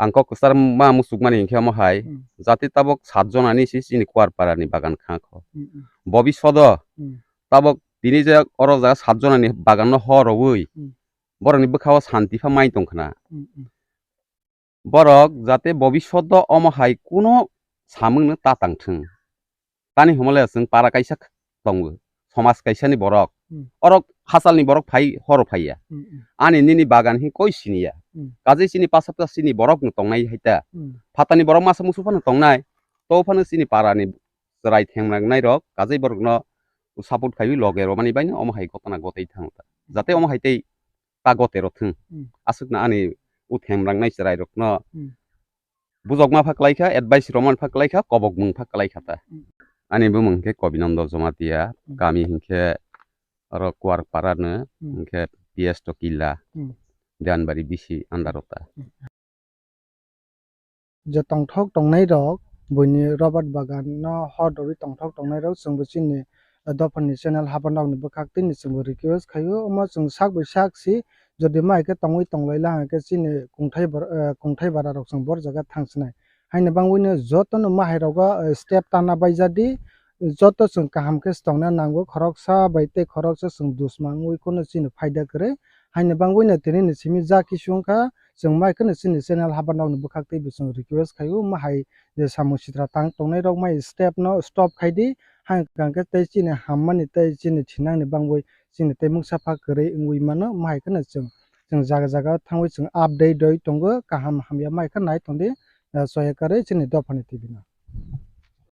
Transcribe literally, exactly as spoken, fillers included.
ang kok kwchar ma muchukmani hinkhe omo hai, Hmm. jate tabok sat jonani si chini Kuarpara ni bagan kha kho. Hmm, hmm. Bobishodo Hmm. tabok tini je oro jaga sat jonani bagan no hor rwui Hmm. borokni bwkhao santi pha mai tong khna. Hmm, hmm. Borok jate bobishodo omo hai kuno samung no ta tang thung. Tani hwnmale chwng para kaisa tongo, somaj kaisa ni borok. Hmm. Orok hachal ni borok phai, horo phaiya. Hmm, hmm. Ani nini bagan hi koi siniya. Hmm. Kajai chini pasapta chini borok no tongnai haita. Hmm. Phatani borok masa musu phano tongnai. To phano chini para ni chwrai themrang nai rok, kajai borok no support khaiwi loge romani bai no omo hai gotana gotei thango ta. Jate omo hai tei ta gote rok thung. Hmm. Aswkna ani u themrang nai chwrai rok no Hmm. bujokma pha kwlai kha, advice romani pha kwlai kha, kobok mung pha kwlai kha ta. Hmm. Ani bumung hinkhe Kobinando Jamatia, Hmm. kami hinkhe oro Kuarpara no, Hmm. hinkhe P S Tokila, Hmm. Deanbari B C under o ta. Hmm. Je tongthok tongnai rok, buini Robert bagan no hor rwui tongthok tongnai rok, chwngbo chini, eh, dophani channel haban rok ni bwkhak tini chwngbo request khaio, omo chwng sak bai sak si, jodi ma hai khe tongwi tonglaila hwnkhe chini kungthai bar-, eh, kungthai bara rok chwng bor jaga thang sinai. Haini bangwi no joto no ma hai rogo, eh, step tana bai jadi, joto chwng kaham khe tongna nango, khoroksa bai tei khoroksa chwng dusma wngwi kheno chini phaida kwrwi. Haini bangwi no tini ni simi ja kisu wngkha, chwng mai kheno chini channel haban rok ni bwkhak tei bo chwng request khaio, ma hai je samung sitra tang tongnai rok mai step no stop khai di, hang kang khe tei chini hammani tei chini thinangni bangwi chini tei mungsa pha kwrwi wngwi mano, ma hai kheno chwng, chwng jaga jaga thangwi chwng update rwi tongo, kaham hamya mai khe nai tong di, eh, soya kwrwi chini dophani T V no.